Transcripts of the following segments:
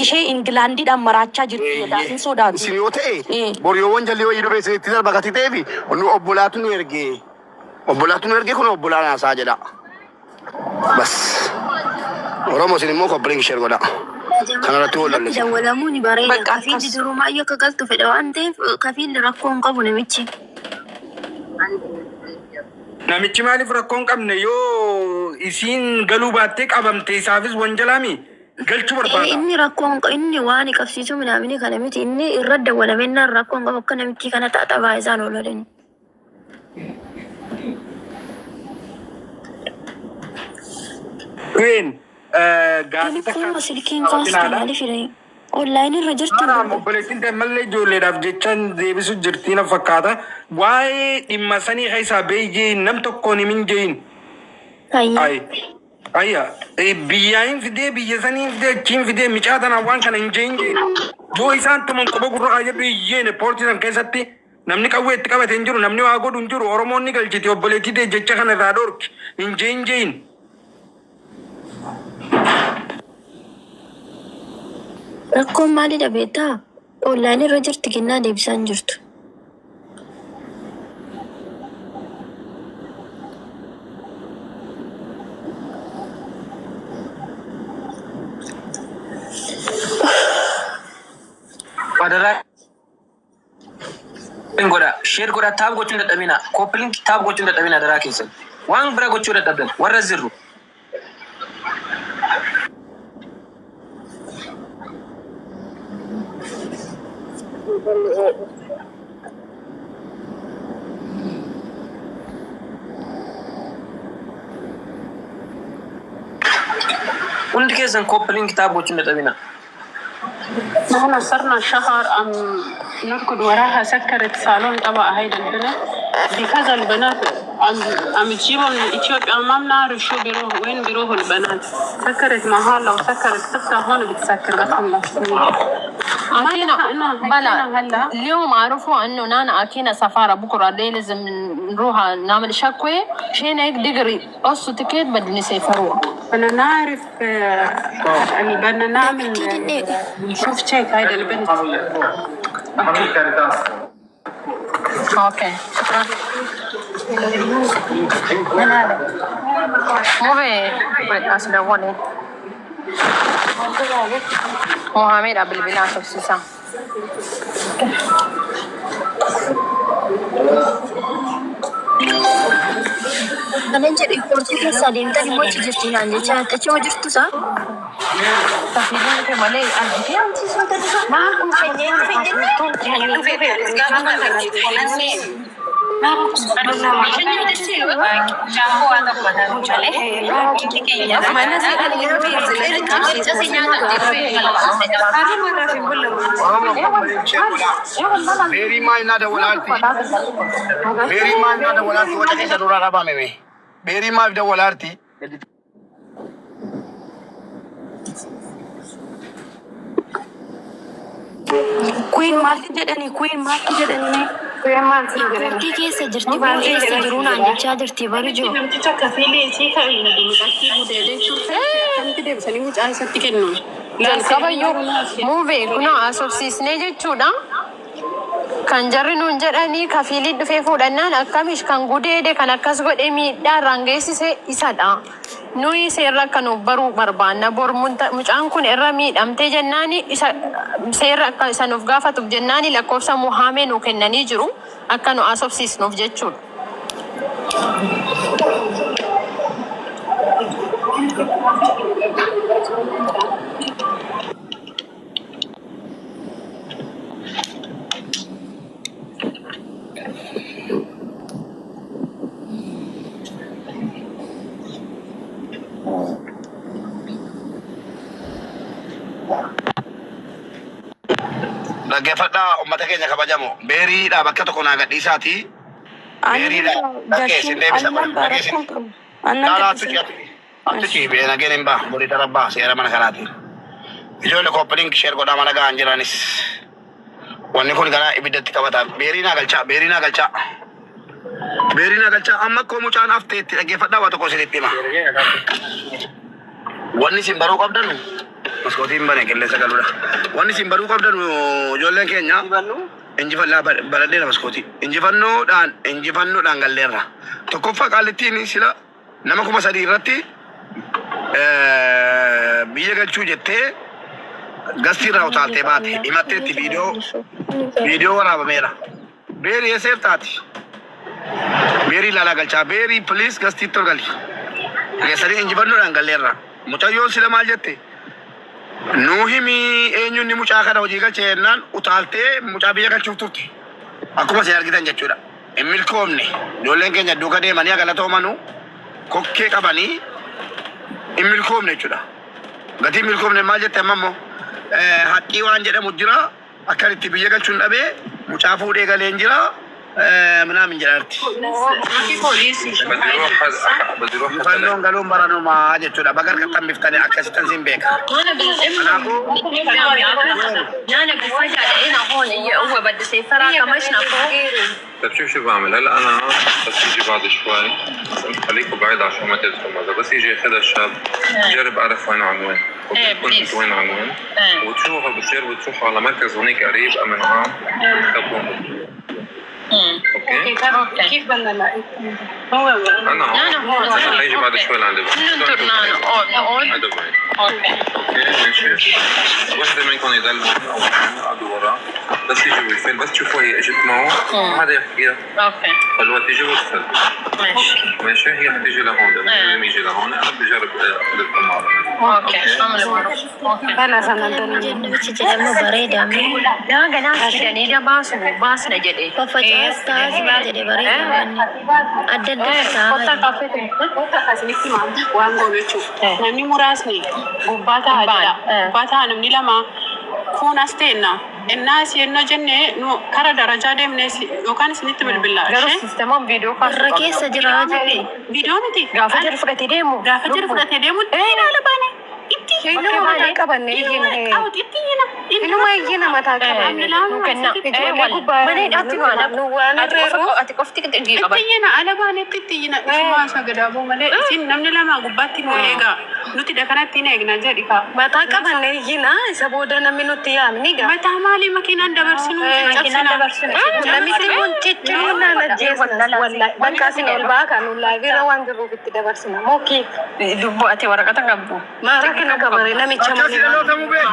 ishee Ingilaandiidhaan maraachaa jirti jedha. Hin sodaatu. Isin yoo ta'e Eh. bor yoo wanjalli wayii dhufe isinitti darba gati ta'eef nu obbolaatu nu ergee. Obbolaatu nu ergee kun obbolaan haasaa jedha. Bas. Oromoo isin immoo koppiliin share godha. Kanarratti wal Irratti lallisa. dawwalamuu ni bareeda. Bakka Kafiilli akkas. durumaayyuu akka galtu fedha waan ta'eef kafiilli rakkoo hin qabu namichi. Namichi maaliif rakkoo hin qabne yoo isiin galuu baattee qabamte isaafis wanjalaami galchuu Ee, barbaada. inni rakkoo hin qabu inni waan qabsiisuu minaamini kana miti inni irra dawwalamennaan rakkoo hin qabu akka namichi kana xaxabaa isaan oolan. Queen gaafii takka Telefoonuma silkiin kaastu qabatinaadha. maaliif hidhee? Online irra jirti Haadha obboleettiin ta'e mallee ijoolleedhaaf jecha deebisu jirtii na fakkaata. Waa'ee dhimma sanii keessaa beeyyee nam tokkoon himin jeeyin. Hayyee. Ayi. Ayya. Biyyaa hin fidee biyya sanii hin fidee achi hin fidee micaa tanaan waan kana hin jeeyin jeeyin. Yoo isaan tuman quba gurra kaayyadhu hiyyeen poortii san keessatti namni qawwee itti qabate hin jiru namni waa godhu hin jiru Oromoon ni galchiti obboleettii tee jecha kana irraa dhorki hin jeeyin jeeyin. Rakkoon maalidha beektaa? Online irra jirti kennaa deebisaa hin jirtu. Adaraa hin godha. Share godha taap gochuu hin dadhabina. Copy link taap gochuu hin dadhabina adaraa keessan. Waan bira gochuu dadhabdan warra zirru. Hundi keessan copy link taap gochuu hin dadhabina. نحن صرنا شهر عم نركض وراها، سكرت صالون تبع هيدا البنت بكذا، البنات عم تجيبهم من اثيوبيا، ما بنعرف شو بيروحوا وين بيروحوا البنات. سكرت محلها وسكرت تفتح هون بتسكر بس المسؤول ما أكينا لحقنا بلا حكينا هلا. اليوم عرفوا انه نانا اكينا سفارة بكرة ليه لازم نروح نعمل شكوى عشان هيك دغري قصوا تيكت بدهم يسافروها. بدنا نعرف يعني بدنا نعمل Namichi dinneedha. نشوف تشيك هيدا البنت. اوكي شكرا. مو بي أسدولي Mohamed bilbilaa tursiisaa. Kanan jedhe koortii keessaa deemtan immoo achi jirti naan jecha achuma jirtu isaa. Tafiileen dhufe malee argitee amti sun tattisa. Oromoo koppiliin share godha. Beerii maal naa dawwalaarti? Beerii maal naa dawwalaarti? Waca keessa duraa dhabame mee? Beerii maal dawwalaarti? Queen maalti jedhanii? Queen maalti jedhanii mee? Koortii keessa jirti moo eessa jiruu naan jechaa jirti barjoo. Namticha kafiilii isii kan mucattii gudeedee turte akkamitti deebisanii mucaa isatti kennu? Laal Jalqaba seeraan iyyuu barumsa. muuvee kunoo asobsiisnee jechuudha. Kan jarri nuun jedhanii kafiilii dhufee fuudhannaan akkamish kan gudeede kan akkas godhe miidhaa irraan geessise isadha. Nuyi seerra akka nuuf baruu barbaanna. Bor mucaan kun irra miidhamtee jennaani isa seerra akka isa nuuf gaafatuuf jennaani lakkoofsa Muhaamee nuu kennanii jiru akka nu asobsiisnuuf jechuudha. Dhaggeeffadhaa uummata keenya kabajamoo. Beeriidhaa bakka tokko naa gadhiisaati. Ani Beeriidhaa dhaggeessin gashin deebisa annan godha. Dhaggeessin. rakkoon qabu. Annan Laalaa gadhiisan. attuci attuci. Attuci bee nageen hin ba'a. Borii tarabbaa seera mana kanaatiin. Ijoollee koppiliin share godhaa mana ga'an jiranis. Wanni kun garaa ibiddatti qabata. Beerii naa galchaa. Beerii naa galchaa. Beerii naa galchaa. Amma akkoo mucaan hafteetti dhaggeeffadhaa waa tokko isinitti hima. Wanni isin baruu qabdan Maskootiin bane qilleensa galuudha. Wanni isin baruu qabdan ijoolleen keenya injifannaa baradheera maskootii. Injifannoodhaan injifannoodhaan galleerra. Tokkoffaa qaallittiin sila nama 3000 irratti biyya galchuu jettee gastii irraa utaaltee baate himatteetti viidiyoo viidiyoo waraabameera. Beerii eessa jirtaati? Beerii ilaalaa galchaa. Beerii please gastiitti ol gali. Geessanii injifannoodhaan galleerra. Mucayyoon sila maal jette? Nuu himi eenyu inni mucaa kana hojii galche jennaan utaaltee mucaa biyya galchuuf turte. Akkuma isin argitan jechuudha. Hin milkoomne. Ijoolleen keenya duuka deemanii agalatoomanuu kokkee qabanii hin milkoomne jechuudha. Gatii hin milkoomne maal jette amma immoo haqqii waan jedhamu jira. Akkan itti biyya galchuun dhabee mucaa fuudhee galeen jira minaamin jedhaarti. بدي اروح بدي اروح حتى Injifannoon galuun baranumaa jechuudha. Baga harkatti hambiftanii akkasittan siin beeka. Kanaafuu طيب شوف شو بعمل هلا انا بس يجي بعد شوي، بس انتوا خليكوا بعيد عشان ما تلزموا، اذا بس يجي ياخذها الشاب جرب اعرف وين عنوان وبتكون انت وين عنوان وتشوفوا بتجربوا تروحوا على مركز هونيك قريب امن عام وتخبوهم. اوكي كيف بدنا نلاقي هو انا هون انا حيجي بعد شوي لعندي هذا بعيد. اوكي ماشي، وحده منكم يضل هون او اثنين يقعدوا ورا بس يجي بالفيلم، بس تشوفوا هي اجت معه ما حدا يحكيها، خلوها تيجي وتفل. ماشي هي حتيجي لهون لازم يجي لهون، انا بجرب اخذ لكم معلومات. بلا Akkana زمن namichi jedhamu bareeda mee. Faffacaas taasisaa jedhe bareeda manni. Adda adda taa'aa jira. Asinitti waan goonu jechuudha. Namni muraasni gubbaa taa'aa jedha. Gubbaa taa'aa namni lama kun as teenna. Innaa asii ennoo jenne nu kara darajaa deemnee yookaan isinitti bilbilla. Ishee Irra keessa jira jedhe. viidiyoo miti. Gaafa jedhu fudhatee deemu. Gaafa jedhu fudhatee deemu. Ilaala baane. Itti Iluma mataa qabanne iyyina. Itti iyyina. Iluma iyyina mataa qabanne. Ijoollee gubbaa nu waan irreeru. Itti iyyina ala baanetti itti iyyina. Isuma sagadaaboo malee isin namni lama gubbaatti nu eegaa. Nuti dakanatti hin eegna jedhi kaa. Mataa qabanne iyyina isa booda namni nutti yaamni gaa. Mataa maalii makiinaan dabarsinu caccabsina. Namitti kun ciccimuun naan ajjeesna. Wallahi bakka isin ol ba'aa kan laayivii irra waan jirruuf itti dabarsina. Mookii maa rakkina qabare namicha Akkas malee. dhaloota mubee.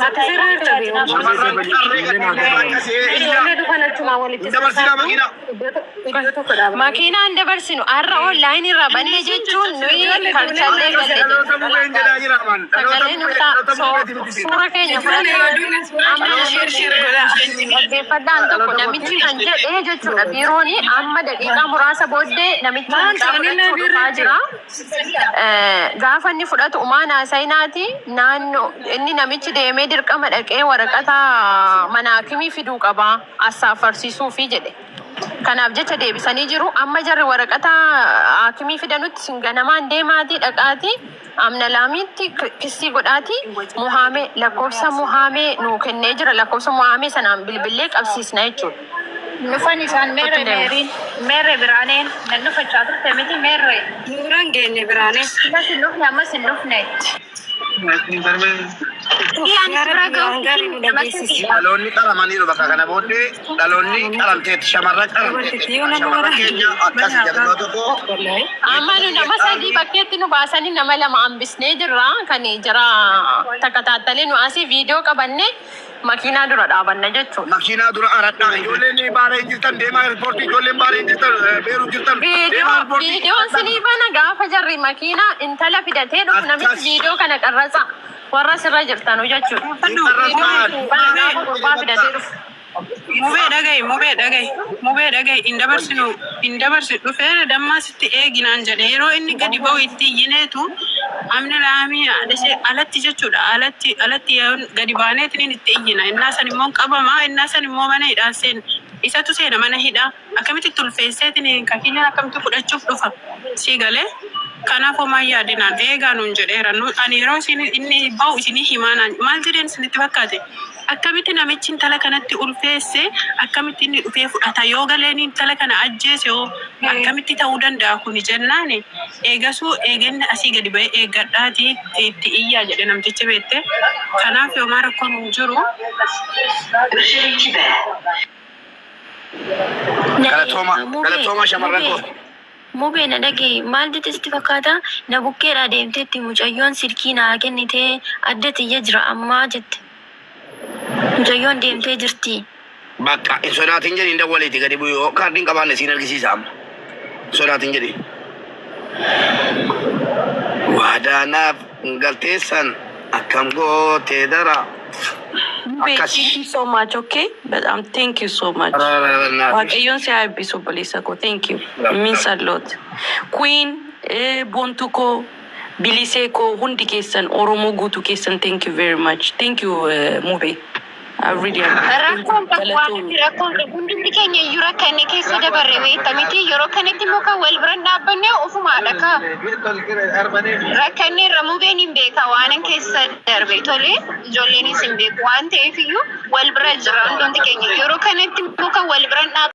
Ati sirrii jirta beeku. Shamarran qarree gadhiifnee akkasii iyya. Ijoollee dhufan achumaa walitti Hin dabarsinaa makiinaa. Iddoo tokko dhaabanii. Makiinaan dabarsinu har'a onlaayinii irraa banne jechuun nuyi karchallee Akkas galle dhaloota jechuudha. mubee hin jedhaa jira aman. Dhaloota Sagalee mubee nutaa dhaloota mubeeti miti siin. suura keenya fudhatee amma dhaggeeffadhaan tokko namichi kan jedhee jechuudha. Biiroon amma daqiiqaa muraasa booddee namichi Maal mucaa ta'anii fudhachuu dhufaa jira. Gaafa inni fudhatu umaan haasayinaati naannoo inni namichi deemee dirqama dhaqee waraqata mana hakimii fiduu qaba assaafarsiisuufi jedhe. Kanaaf jecha deebisanii jiru. Amma jarri waraqata hakimii fidanutti isin ganamaan deemaatii dhaqaatii amna laamiitti kissii godhaatii muhaamee lakkoofsa muhaamee nuu kennee jira. Lakkoofsa muhaamee sanaan bilbillee qabsiisna jechuudha. Dhufan isaan meerre Kottu deema. meeriin meerre biraaneen nan dhufachaa turte miti meerre. Nuuraan geenye biraanee. Ammas hin dhufne ammas hin dhufne. Yaa Rabbi waan gaarii nu dhageessisi. Dhaloonni qaramaniiru bakka kana booddee dhaloonni qaramteetti shamarran qaramteetti Dubartittii yoo nama shamarran waraabde. keenya akkas jabinoo tokko Wallahi. Amma nu nama sadii bakkeetti nu baasanii nama lama hambisnee jirra. Kan jara takataattalee nu asii viidiyoo qabanne makiinaa dura dhaabanna jechuudha. Makiinaa dura aradhaa ijoolleen baaree hin jirtan deemaa eerpoortii ijoolleen baaree hin jirtan beeruu jirtan deemaa Viidiyoo eerpoortii viidiyoon sinii bana gaafa jarri makiinaa intala fidatee dhufu namichi akkas viidiyoo kana qarratsa warra sirra jirtanu jechuudha. hin qarrastaan Viidiyoo bana gaafa gurbaa fidatee dhufu. Mubee dhaga'i, mubee dhaga'i, mubee dhaga'i. Hin dabarsinu, hin dabarsi dhufeera dammaa sitti eeginaan jedhe. Yeroo inni gadi ba'u itti iyyineetu amni laamii haadhasee alatti jechuudha. Alatti alatti yoo gadi baaneetiin itti iyyina. Innaa san immoo qabama, innaa san immoo mana hidhaa seena. Isatu seena mana hidhaa. Akkamitti tulfeesseetiin kakiileen akkamitti fudhachuuf dhufa. Sii galee. Kanaaf homaa hin yaadinaan eegaa nuun jedheera. Ani yeroo isin inni bahu isinii himaa naan maal jedheen isinitti fakkaate? Akkamitti namichi intala kanatti ulfeesse, akkamitti inni dhufee fudhata? Yoo galeen intala kana ajjeese hoo akkamitti ta'uu danda'a kuni jennaan, eegasuu eeganni asii gadi ba'ee eeggadhaati itti iyyaa jedhe namtichi, beette. Kanaaf homaa rakkoon hin jiru. Galatooma, galatooma shamarran koo. Mubee, na dhaga'i, maal jette sitti fakkaata? Na bukkeedhaa deemteetti mucayyoon silkii naa kennitee adda tiyya jira ammaa jette. Mucayyoon deemtee jirti. Bakka hin sodaatin jedhiin, dawwaliiti gadi bu'u, yoo kaardiin qabaanne siin argisiisa amma. Hin sodaatin jedhiin. Waadaanaaf galteessan akkam gootee dara. Mubee, Akkas. thank you so much, okay? But thank you so much. Waaqayyoon si haa eebbisu, obboleessa koo. Thank you. It means a lot. Queen, Boontuu koo, Bilisee koo, hundi keessan, Oromoo guutuu keessan, thank you very much. Thank you, Mubee. I really am. Rakkoon qabu waan Galatoomi. Rakkoon qabu, hundumti keenya iyyuu rakkanne keessa dabarre, beekta miti? Yeroo kanatti immoo kan wal bira hin dhaabbanne ofumaadha ka rakkanne irra. Mubeen hin beeka waanan keessa darbe, tole, ijoolleenis hin beeku waan ta'eef iyyuu wal bira jira hundumti keenya. Yeroo kanatti immoo kan wal bira hin dhaabbanne